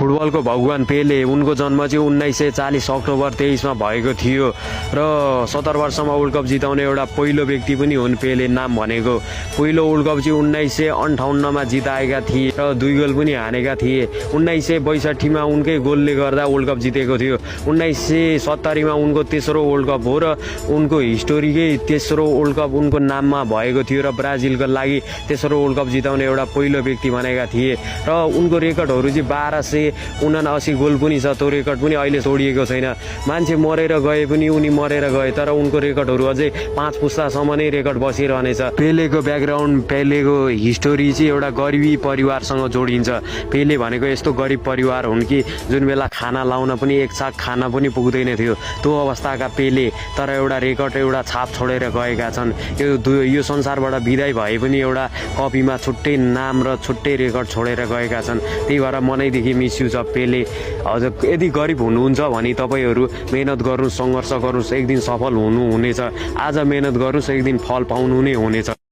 फुटबलको भगवान पेले उनको जन्म चाहिँ 1940 अक्टोबर 23 मा भएको थियो र 70 वर्षमा वर्ल्ड कप जिताउने एउटा पहिलो व्यक्ति पनि हुन् पेले नाम भनेको। पहिलो वर्ल्ड कप चाहिँ 1958 मा जिताएका थिए र 2 गोल पनि हानेका थिए। 1962 मा उनकै गोलले गर्दा वर्ल्ड कप जितेको थियो। 1970 मा उनको तेस्रो वर्ल्ड कप हो र उनको हिस्टोरीकै तेस्रो वर्ल्ड कप उनको नाममा भएको थियो र ब्राजिलको लागि तेस्रो वर्ल्ड कप जिताउने एउटा पहिलो व्यक्ति बनेका थिए र उनको रेकर्डहरू चाहिँ 1279 गोल पनि छ। त्यो रेकर्ड पनि अहिले छोडिएको छैन। मान्छे मरेर गए पनि उनी मरेर गए तर उनको रेकर्डहरू अझै 5 पुस्तासम्म नै रेकर्ड बसिरहनेछ। पेलेको ब्याकग्राउन्ड पेलेको हिस्टोरी चाहिँ एउटा गरिबी परिवारसँग जोडिन्छ। पेले भनेको यस्तो गरिब परिवार हुन् कि जुन बेला खाना लाउन पनि एक छाक खाना पनि पुग्दैन थियो त्यो अवस्थाका पेले तर एउटा रेकर्ड एउटा छाप छोडेर गएका छन्। यो संसारबाट बिदाई भए पनि एउटा कपीमा छुट्टै नाम र छुट्टै रेकर्ड छोडेर गएका छन्। त्यही भएर मनैदेखि मिस यु छ पेले। हजुर यदि गरिब हुनुहुन्छ भने तपाईहरू मेहनत गर्नुहोस्, सङ्घर्ष गर्नुहोस्, एक दिन सफल हुनेछ। आज मेहनत गर्नुहोस्, एक दिन फल पाउनु नै हुनेछ।